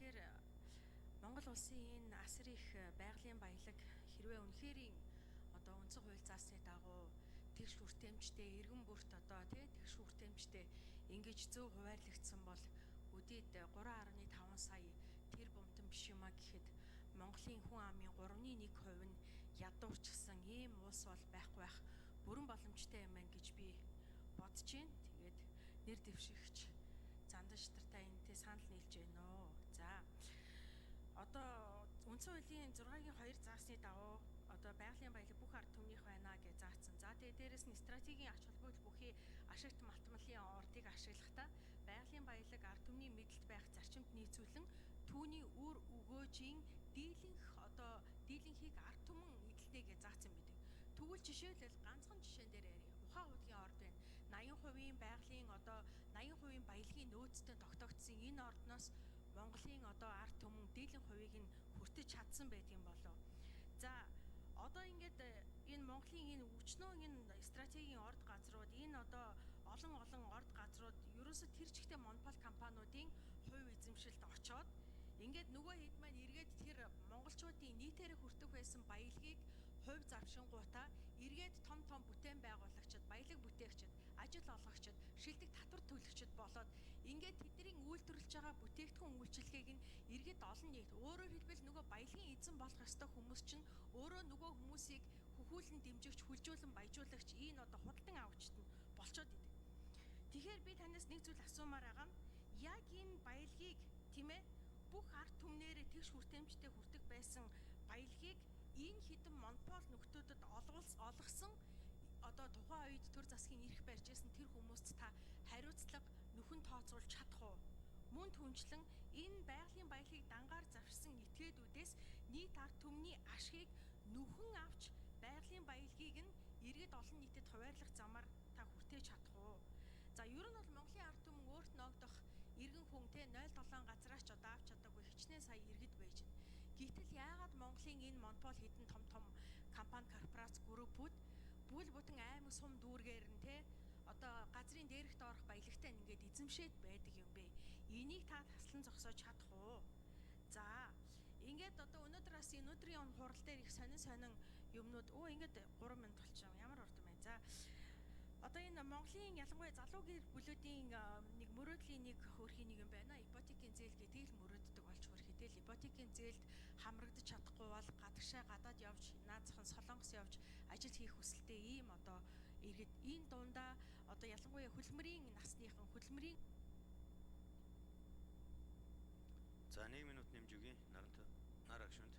Тэгэхээр Монгол улсын энэ асар их байгалийн баялаг хэрвээ үнэхэрийн одоо үндсэн хууль заасны дагуу тэгш хүртээмжтэй иргэн бүрт одоо тий тэгш хүртээмжтэй ингэж зөв хуваарлагдсан бол өдөөд 3.5 сая тэр бумтан биш юма гэхэд Монголын хүн амын 3.1% нь ядуурчсан ийм улс бол байхгүй байх бүрэн боломжтой юм байна гэж би бодож байна. Тэгээд нэр дэвшигч Зандан шатартай энэтэй санал нийлж байна оо. За одоо үндсэн хуулийн 6-гийн 2 заасны дагуу одоо байгалийн баялаг бүх ард түмнийх байна гэж заасан. За тэгээ дээрэс нь стратегийн ач холбогдол бүхий ашигт малтмалын ордыг ашиглахдаа байгалийн баялаг ард түмний мэдэлд байх зарчимд нийцүүлэн түүний үр өгөөжийн дийлэнх одоо дийлэнхийг ард түмэн эдэлнэ гэж заасан байдаг. Тэгвэл жишээлбэл ганцхан жишээн дээр ярив. Ухаан хуудгийн орд байна. 80% байгалийн одоо 80% баялагын нөөцтэй тогтоогдсон энэ ордноос Монголын одоо ард түмэн дийлэн хувийг нь хүртэж чадсан байдаг юм болов. За одоо ингээд энэ Монголын энэ өчнөө энэ стратегийн орд газрууд энэ одоо олон олон орд газрууд ерөөсө тэр чигтээ монопол компаниудын хувь эзэмшилд очоод ингээд нөгөө хэд маань эргээд тэр монголчуудын нийтээрээ хүртэх байсан баялагийг хувь завшингуудаа эргээд том том бүтээн байгуулагчид, баялаг бүтээгчид, ажил олгогчид, шилдэг татвар төлөгчид болоод ингээд тэдний үйлдвэрлэж байгаа бүтээгдэхүүн үйлчилгээг нь эргээд олон нийт өөрөөр хэлбэл нөгөө баялагын эзэн болох ёстой хүмүүс чинь өөрөө нөгөө хүмүүсийг хөхүүлэн дэмжигч, хүлжүүлэн баяжуулагч энэ одоо худалдан авагчид нь болчоод идэг. Тэгэхээр би танаас нэг зүйл асуумаар байгаа нь яг энэ баялагийг тийм ээ бүх ард түмнээрээ тэгш хүртээмжтэй хүртэх байсан баялагийг энэ хэдэн монопол нөхдүүдэд олгосон одоо тухайн үед төр засгийн эрх барьж исэн тэр хүмүүст та хариуцлага нөхөн тооцоолж чадах уу? Мөн түнчлэн энэ байгалийн баялагийг дангаар завшсан этгээдүүдээс нийт ард түмний ашгийг нөхөн авч байгалийн баялагийг нь иргэд олон нийтэд хуваарлах замаар та хүртээж чадах уу? За ер нь бол Монголын ард түмэн өөрт ноогдох иргэн хүн те 0.7 газраас ч одоо авч чадаагүй хичнээн сая иргэд байж байна. Гэтэл яагаад Монголын энэ монопол хэдэн том том компани корпорац группүүд бүл бүтэн аймаг сум дүүргээр нь те одоо газрын дээрх доорх баялагтай ингээд эзэмшээд байдаг юм бэ? Энийг та таслан зогсоож чадах уу? За ингээд одоо өнөөдөр бас өнөөдрийн хурал дээр их сонин сонин юмнууд ингээд 3 минут болчихсон. Ямар урт юм бэ? За одоо энэ Монголын ялангуяа залуу гэр бүлүүдийн нэг мөрөөдлийн нэг хөөрхийн нэг юм байна. Ипотекийн зээл гэдгийг л мөрөөддөг болж хөөрхөдөө л ипотекийн зээлд хамрагдаж чадахгүй бол гадагшаа гадаад явж наазах нь Солонгос явж ажил хийх хүсэлтэй ийм одоо иргэд энэ дундаа одоо ялангуяа хөдөлмөрийн насныхан хөдөлмөрийн За 1 минут нэмж өгье. Нарант нар агшүнд.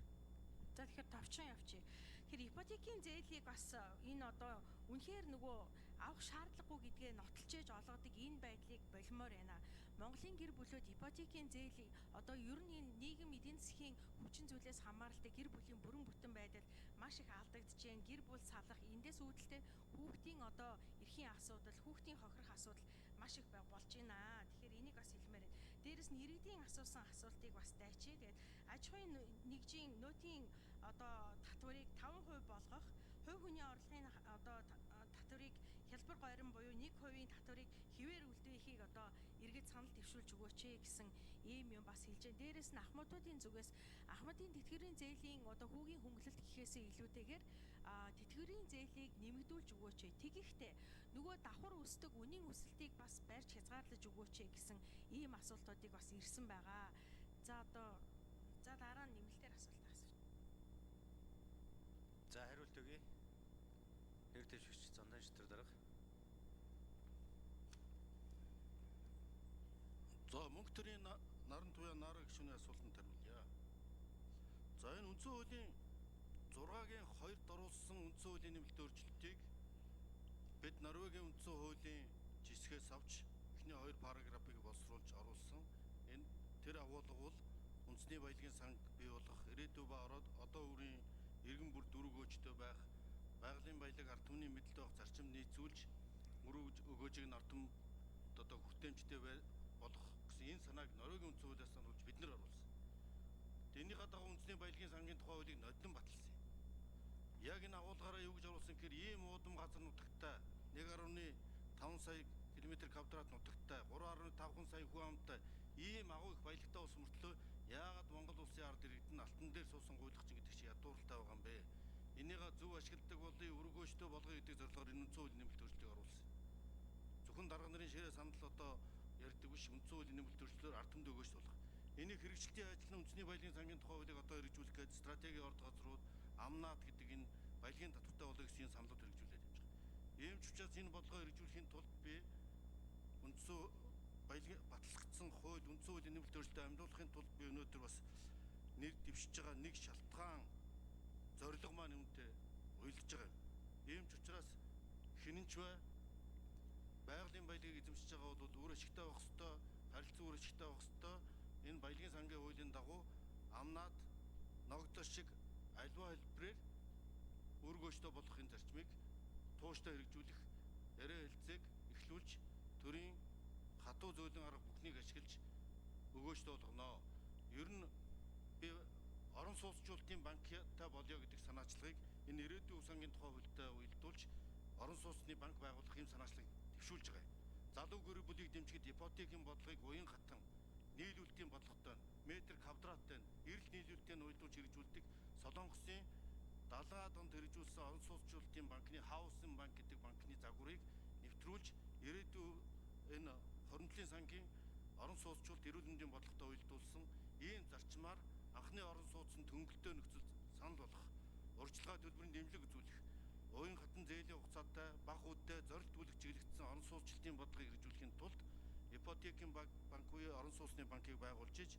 За тэгэхээр товчхон явчих. Тэгэхээр ипотекийн зээлийг бас энэ одоо үнэхээр нөгөө авах шаардлагагүй гэдгээ нотолчээж олгодог энэ байдлыг болимоор байна. Монголын гэр бүлүүд ипотекийн зээлийг одоо ер нь энэ нийгэм эдийн засгийн хүчин зүйлээс хамааралтай гэр бүлийн бүрэн бүтэн байдал маш их алдагдж байна. Гэр бүл салах эндээс үүдэлтэй хүүхдийн одоо эрхийн асуудал, хүүхдийн хохирох асуудал маш их болж байна. Тэгэхээр энийг бас хэлмээр байна. Дээрэс нь иргэдийн асуусан асуултыг бас дайчи. Тэгээд аж ахуйн нэгжийн нөөтийн одоо татварыг 5% болгох, хувь хүний орлогын одоо татварыг хялбар горим буюу 1% татварыг хിവэр үлдээхийг одоо иргэд санал дэвшүүлж өгөөч гэсэн ийм юм бас хэлж байна. Дээрэс нь ахмадуудын зүгээс ахмадын тэтгэврийн зээлийн одоо хүүгийн хөнгөлөлт гэхээсээ илүүтэйгээр тэтгэврийн зээлийг нэмэгдүүлж өгөөч. Тэгэхдээ нөгөө давхар өсдөг үнийн өсөлтийг бас барьж хязгаарлаж өгөөч гэсэн ийм асуултуудыг бас ирсэн байгаа. За одоо за дараа нь нэмэлтээр асуулт асууж. За хариулт өгье. Нэр дэвшигч Зандан шатар дарга. За мөнгө төрийн наран туяа наран гишүүний асуултанд хариулъя. За энэ үндсэн хуулийн 6-гийн 2-д оруулсан үндсэн хуулийн нэмэлт өөрчлөлтийг бид Норвегийн үндсэн хуулийн жисгээс авч эхний 2 параграфыг боловсруулж оруулсан. Энэ тэр агуулга бол үндэсний баялагын санг бий болгох, ирээдүй ба ороод одоо үрийн иргэн бүр дөрвөгөөчтэй байх, байгалийн баялаг ард түмний мэдэлд байх зарчимд нийцүүлж мөрөг өгөөжийг нь ард түмэнд одоо хүртээмжтэй болох гэсэн энэ санааг Норвегийн үндсэн хуулиас оруулж бид нар оруулсан. Энийхээ дагуу үндэсний баялагын сангийн тухай хуулийг ноднон баталсан юм. Яг энэ агуулгаараа юу гэж оруулсан гэхээр ийм уудам газар нутагтай 1.5 сая километр квадрат нутагтай 3.5 сая хүн амтай ийм агуу их баялагтай улс мөртлөө Яагаад Монгол улсын ард иргэд нь алтан дээр суусан гуйлагчин гэдэг чи ядууралтай байгаа юм бэ? Энийгээ зөв ашигладаг болъё, өргөөжтэй болгоё гэдэг зорилгоор энэ үндсэн хуулийн нэмэлт өөрчлөлтийг оруулсан. Зөвхөн дарга нарын ширээ санал одоо ярьдаг биш, үндсэн хуулийн нэмэлт өөрчлөлтөөр ард түмэд өгөөж болох. Энийг хэрэгжилтийн ажил нь үндэсний баялагын сангийн тухай хуулийг одоо хэрэгжүүлэх гээд стратегийн орд газрууд амнаад гэдэг энэ баялагын татвартай болъё гэсэн саналууд хэрэгжүүлээд явж байгаа. Ийм ч учраас энэ бодлогоо хэрэгжүүлэхийн тулд би үндсэн баялагын батлагдсан хууль үндсэн хуулийн нэмэлт өөрчлөлтөд амжуулахын тулд би өнөөдөр бас нэр дэвшиж байгаа нэг шалтгаан зорилго маань үүнтэй уялдж байгаа юм. Ийм ч учраас хинэн ч бай байгалийн баялагийг эзэмшиж байгаа бол үр ашигтай байх ёстой, харилцан үр ашигтай байх ёстой. Энэ баялагын сангийн хуулийн дагуу амнаад ногдол шиг альва хэлбэрээр өргөөжтэй болохын зарчмыг тууштай хэрэгжүүлэх яриа хэлцээг эхлүүлж төрийн хатуу зөөлөн арга бүхнийг ашиглаж өгөөжтэй болгоно. Ер нь би орон сууцчлалтын банктай болёо гэдэг санаачлагыг энэ ирээдүйн өв сангийн тухай хуультай уялдуулж орон сууцны банк байгуулах юм санаачлагыг дэвшүүлж байгаа юм. Залуу гэр бүлийг дэмжихэд ипотекийн бодлогыг уян хатан нийлүүлэлтийн бодлоготой, метр квадраттай, эрэл нийлүүлэлтийг уялдуулж хэрэгжүүлдэг Солонгосын 70-аад онд хэрэгжүүлсэн орон сууцчлалтын банкны Хаусинг банк гэдэг банкны загварыг нэвтрүүлж ирээдүйн энэ хоримтлын сангийн орон сууцчлалт эрүүл мэндийн бодлоготой уялдуулсан ийм зарчмаар анхны орон сууцны төнгөлтэй нөхцөлд санал болгох, урьдчилгаа төлбөрийн дэмжлэг үзүүлэх, уян хатан зээлийн хугацаатай бага үедээ зорилт түлэх чиглэгдсэн орон сууцчлалтын бодлогыг хэрэгжүүлэхийн тулд ипотекийн банк буюу орон сууцны банкыг байгуулж иж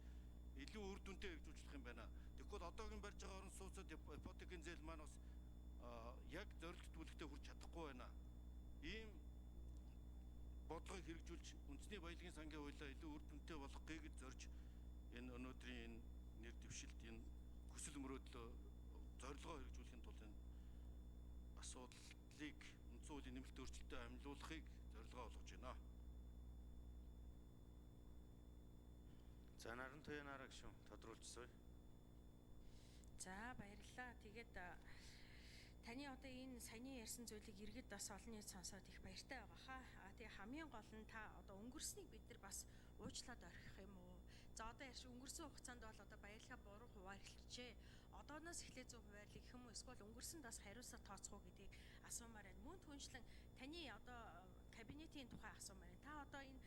илүү үр дүнтэй хэрэгжүүлэх юм байна. Тэгэхгүй одоогийн барьж байгаа орон сууцад ипотекийн зээл маань бас яг зорилт түлхтэй хүрч чадахгүй байна. Ийм бодлогыг хэрэгжүүлж үндэсний баялагын сангийн хуулиа илүү үр дүнтэй болгох гэж зорж энэ өнөөдрийн энэ нэр дэвшилт энэ хүсэл мөрөөдлөө зорилгоо хэрэгжүүлэхийн тулд энэ асуудлыг үндсэн хуулийн нэмэлт өөрчлөлтөд амжилуулахыг зорилгоо болгож байна. За Наран туяа нараа гишүүн тодруулчихсаа. За баярлалаа. Тэгээд таны одоо энэ саяны ярьсан зүйлийг иргэд бас олон нийт сонсоод их баяртай байгаа хаа. А тэгээ хамгийн гол нь та одоо өнгөрснийг бид нар бас уучлаад орхих юм уу? За одоо ярьш өнгөрсөн хугацаанд бол одоо баярлалаа буруу хуваарлчээ. Одооноос эхлээ зөв хуваарлах гэх юм уу? Эсвэл өнгөрсөнд бас хариуцлага тооцох уу гэдгийг асуумаар байна. Мөн түншлэн таны одоо кабинетийн тухай асуумаар байна. Та одоо энэ